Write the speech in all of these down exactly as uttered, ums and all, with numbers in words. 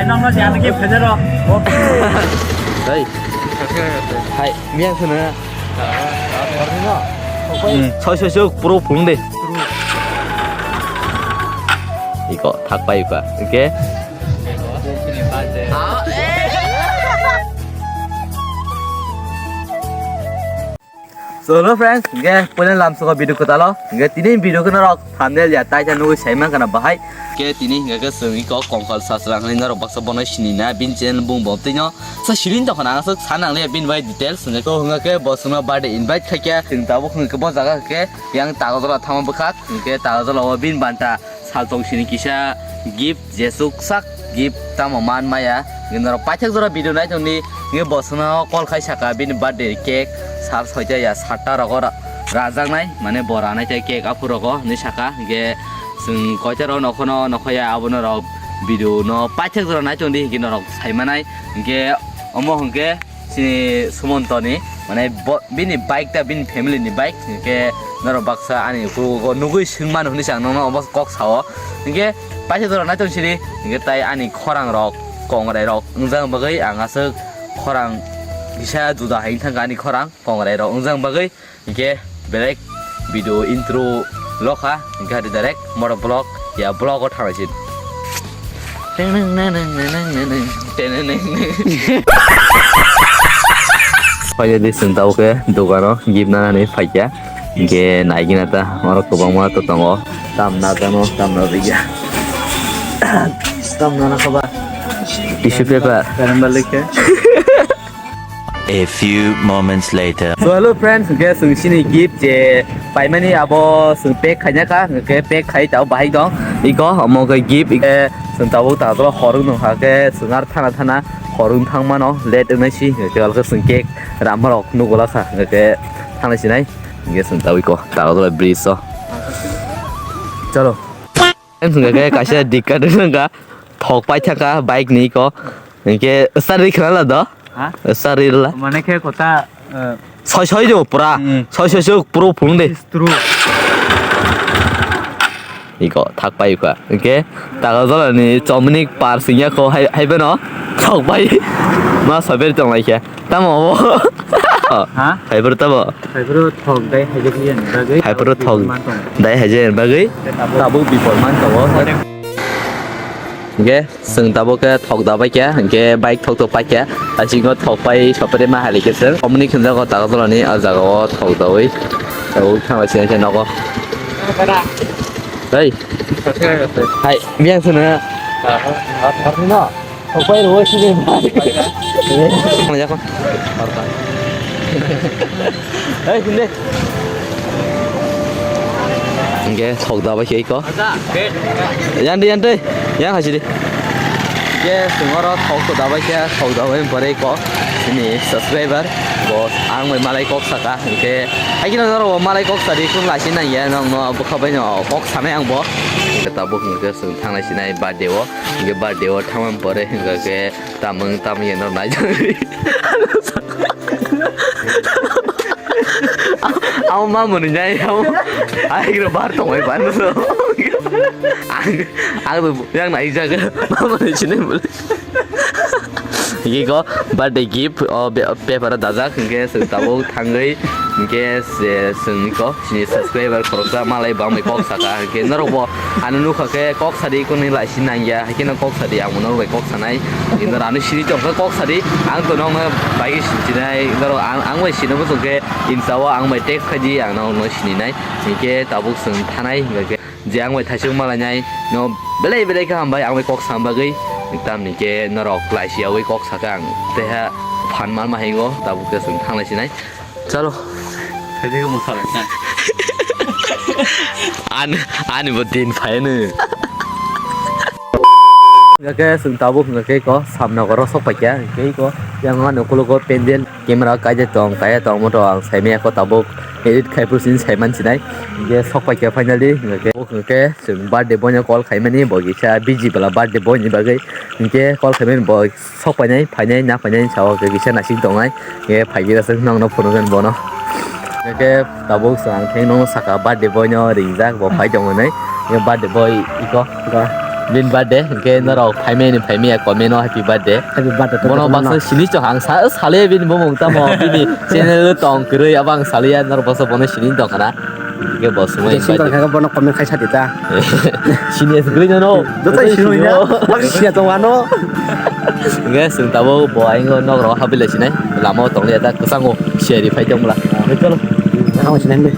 Hey. Hai, miyang sana. Hmm, soi soi soi, pro phung de. Iko, thak pai pa. Okay. So hello friends, hingke puila lamsogo video kwtalo, hingke tini video khe norok thumbnail ya title nugwi saiman kana bahai. Ke tini hingke ke chwng iko kongkal sasrang hwnwi norok baksa bono sinina bini channel bung bo tino. So sirin tokon ang aswk sana nangliya bini bai details hingke ko hingke ke bo chwngno birthday invite khaikya chwng tabuk hingke bo jaga ke yang tago jora thangma bwkhak hingke tago jora o bini banta. Saltong sini kisa gift, jesuk sak gift tamo man maya. Hingke norok paithak jora video nai tongdi, hingke bo chwngno call khai saka bini birthday cake sal soita ya satta rogo ra-, rajaknai, mane bo ranai tai cake aphuru rogo hinwi saka. Hingke chwng koita rok nokhono nokhoya abono rok video no paithak jora nai tongdi, hingke norok saimanai. Hingke omo hingke chini Sumontoni, mane bo, bini bike ta bini family ni bike, hingke norok baksa ani ukologo nugwi swngmano hinwi se ang nokno omo kok sao. Hingke paisa jora naitong siri, hingke tai ani khorang rok, kongrai rok wngjak bagwi ang aswk khorang kisa juda hai thangkha ani khorang, kongrai rok wngjak bagwi. Hingke belai video intro lokha, hingke hadi direct motor vlog ya vlog o thanglaisin. Paijadi chwng tabuk khe dogano gift nanani phaikha, hingke naigina ta oro kwbangma to tongo, tam najano tam najya, tam nana khaba tissue paper. A few moments later. So hello friends, hingke chwng chini gift je paimani abo chwng pack khaina kha, hingke pack khai tao bahai dong. Iko omo khe gift, hingke chwng tabuk ta jolo horung nung kha, hingke chwng ar thana thana horung thang mano, late wngnai si, hingke alkhe chwng cake ramma rok nugula kha, hingke thanglai sinai, hingke chwng tabuk iko ta jolo bridge o. Chalo. Hingke kaisa dikka dikka thok pai thaka bike ni iko. Hingke sari khna la do. Ha? Sari la. Mane khe kota, eh, soi soi do pura. Hmm. Soi soi soi pro phung de. True. Iko thak pai kha. Hingke taga jala ni chomni par singya ko hai, hai beno. Thok pai. Ma saber tong lai khe. Tamo bo. Ha? Hai bro tamo. Hai bro thok dai hai je bagwi. Hai bro thok dai hai je bagwi. Tabuk bipol man tongo. Hingke chwng tabuk khe thok da bai khe, hingke bike thok thok pai khe, aswk no thok pai sopre ma hai khe chwng. Omoni khe jago tago tolani o jaga o thok da oi. Tabuk thang lai sinai se nogo. Hey. Hai, biyang sene. Thok pai ro sini. Thang jakho. Hey, sini. Hingke thok da bai khe iko. Yan di, yan di. Yang hai sidi. Hingke chwng oro thok da bai khe, thok da bai pore iko. Chini subscriber bo ang bai malai kok saka. Hingke hai khe no oro malai kok sadi kun lai si nang ya, nong no bwkha bai no kok sanai ang bo. Tabuk hingke chwng thanglai sinai birthday o. Hingke birthday o thangmani pore hingke tamung tamung ya no nai. Amo ma muni nai amo. Ai kiro bar tong ai ban so. Ang ang yang nai jaga. Ma muni sini muli. Hingke ko birthday gift o be-, paper o dajak hingke chwng tabuk thangwi hingke se chwng ko chini subscriber khoroksa malai bangbai kok saka hingke norok bo ano nukha khe kok sadi kunui lai si nangya hai kheno kok sadi ang bo norok bai kok sanai hingke norok ano sini tongkha kok sadi ang to nokno bai sinsinai norok ang ang bai sino muchung khe insta o ang bai text khaidi ang norokno sininai hingke tabuk chwng thanai hingke. Je ang bai thaisuk malainai no belai belai khe hambai ang bai kok sam bagwi tamni khe norok lai siyawi kok saka ang teha phan mal ma hingo tabuk khe chwng thanglai sinai chalo. Ani ani bo din phaino. Hingke chwng tabuk hingke ko samna goro sok paikha hingke ko yang ano kulugo pendel. Camera kaijak tong, kaiya tong, moto ang saimaya ko tabuk edit khai phuru sini saiman sinai. Hingke sok paikha finally, hingke, hingke chwng birthday boy no call khaimani, bo kisa busy bwla birthday boy ni bagwi. Hingke call khaimani bo sok painai, phainai, na phainai, sao khe kisa nasing tongnai. Hingke phaikhe aswk nokno phunukgwi bono. Hingke tabuk chwng ang khe nokno saka birthday boy no ringjak, bo phai tong hinwi. Hingke birthday boy iko, iko. Bini birthday, hwnkhe norok phaimani phaimaya comment o happy birthday. Happy birthday to Bono jotono. Baksa sini chok ang sa-, saliya bini bumung tamo bini channel o tong kwrwi abo ang saliya norok baksa bono sini tong khana. Hwnkhe bo swmai Sini tong invite. Kha bono comment khai sadi ta. Sini as green no. Joto sini ya. Baksa sini tong ano. Hwnkhe swng tabuk bo aingo nok rok habilai sinai. Lama o tong liya ta kwchango siyari phai tong bwla. Chalo. Ang sinai.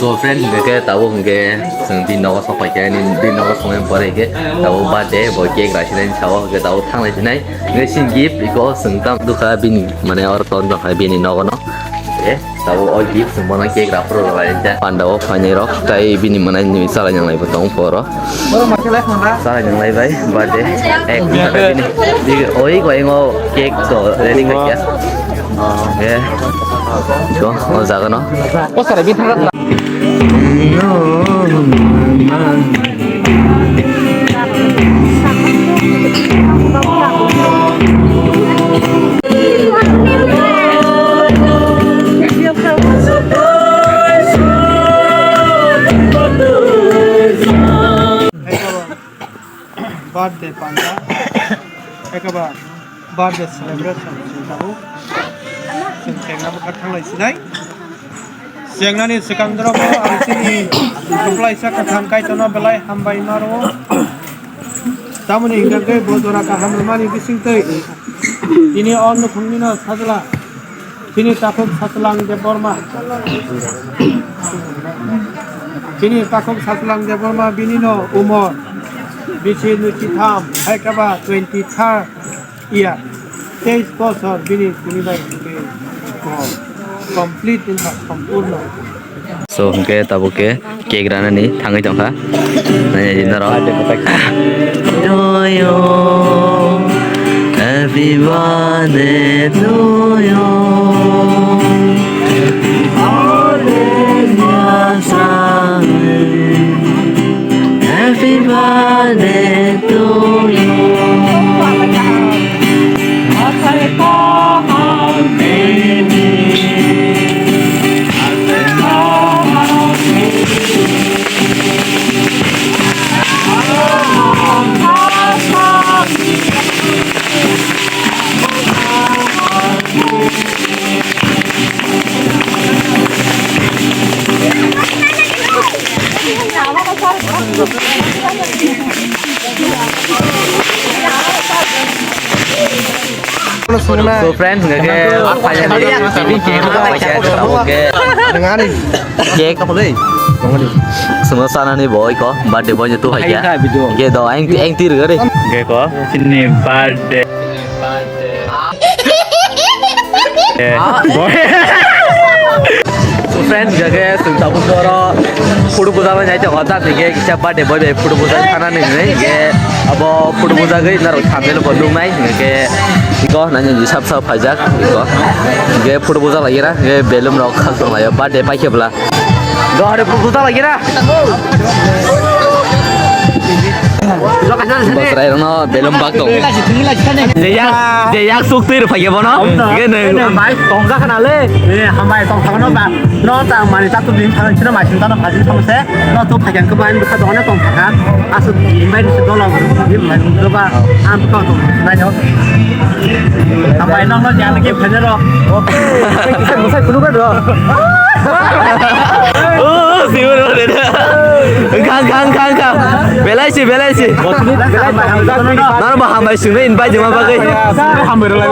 So friend, hwnkhe tabuk hwnkhe chwng bini nogo sok phaikha, bini nogo songwi pore hwnkhe tabuk birthday bo cake raisinai sao hwnkhe tabuk thanglai sinai. Hwnkhe sini gift iko chwng tam dukha bini mane oro ton tongkha bini nogo no. Hwnkhe tabuk o gift chwng bono cake raphuru rwlai kha. Panda o phainai rok tai bini mwnai nwi chalai nanglai bo tong phoro. Chalai nanglai bai birthday. Ek bini oi koi ngo cake to ready kha. Hwnkhe. Iko, o jaga no. Birthday panda, ekaba birthday celebration chwng tabuk. Chwng chengna bwkha thanglai sinai. Chengnani swkang dorobo ang chini kwplaisa kwthang Kaitorno belai hambai ma rwo. Tamoni hwnkhe bo jora kaham rwmani bisingtwi tini o nukhungni no sajla. Chini takhuk Sachwlang Debbarma. Chini takhuk Sachwlang Debbarma bini no umor bisi nuchi tham, hai khe ba twenty third year. Teis bosor bini tini bai hwnkhe complete wngkha, sompurno. So, hwnkhe tabuk khe cake ranani thangwi tongkha. Nai, nai, norok. To you, happy birthday to you. Happy birthday to you. So friend, hwnkhe finally cake rok paikha, tabuk khe cake. Somosa nani bo iko birthday boy no tu hai kha. Hwnkhe do ang, ang tir gare. Hwnkhe ko chini birthday. So friends, hwnkhe chwng tabuk oro photo buja bai nai tongo, jat hwnkhe kisa birthday boy bai photo buja thana nini hwnkhe abo photo buja gwi norok thumbnail bo nuknai hwnkhe iko nani sap sap phaijak iko hwnkhe photo buja laigira hwnkhe belum rok khak tonglaio birthday paikhe bwla. Gari buta lagi na. Bosrai rano belum bak tong. Jeyak, jeyak suk tui rupai ya bono. Gini. Hambai tong jaga na le. Eh, hambai tong jaga no ba. No ta mani ta tu bin thang chino ma chin ta no phajin thang se. No tu phajan ko ban buka dona tong thang. Asu bin bai ni dolo bin bai ni doba. Am ko tong nai no. Hambai no no jan ke phajero. Musai kunu ka do. Oh, siwir ore da. Khang, khang, khang, khang. Belai si, belai si. Nang ba hambai sung invite ma bagwi. Hambai rwlai.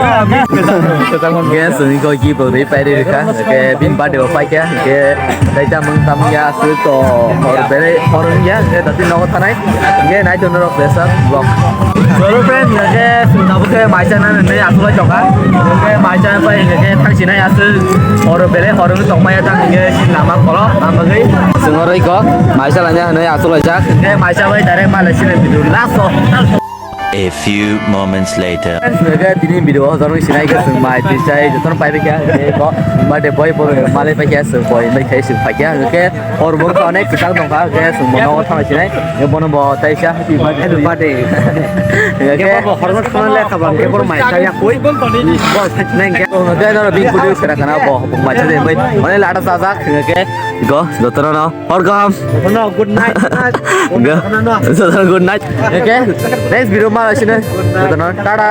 Guys, ni ko ki bo ri pai ri kha. Ke bin birthday bo pai kha. Ke dai ta mung tam ya su to hor bere hor ya. Ke dati nogo tanai. Hwnkhe nai tongo rok besa vlog. Hello friend, hwnkhe tabuk khe maisa nani hinwi achuk lai tongkha. Hwnkhe maisa bai hwnkhe thangsinai aswk oro belai horo wngwi tongmaya tang hwnkhe chini lama kholo, ang bagwi. Chwng oro iko maisa laina hinwi achuk laijak. Hwnkhe maisa bai direct malai chini video last o. A few moments later. Hwnkhe tini video o jorok sinai khe chwng mai twi chai jotono pai kha hwnkhe ko birthday boy bo malai pai kha chwng boy bai khai chwng pai kha hwnkhe hor bo kha onek kwchang tong kha hwnkhe chwng bo nogo thangwi sinai hwnkhe bono bo taisa happy birthday. Happy birthday. Hwnkhe bo horno thangna lekha ba hwnkhe bo mai chaya koi. Bo sai sinai hwnkhe. Hwnkhe noro bini video sera kana bo mai chai bai onek lada sajak hwnkhe go jotono no. Hor kaham. Jotono good night. Jotono good night. Okay. Next video ma sini. Jotono tata.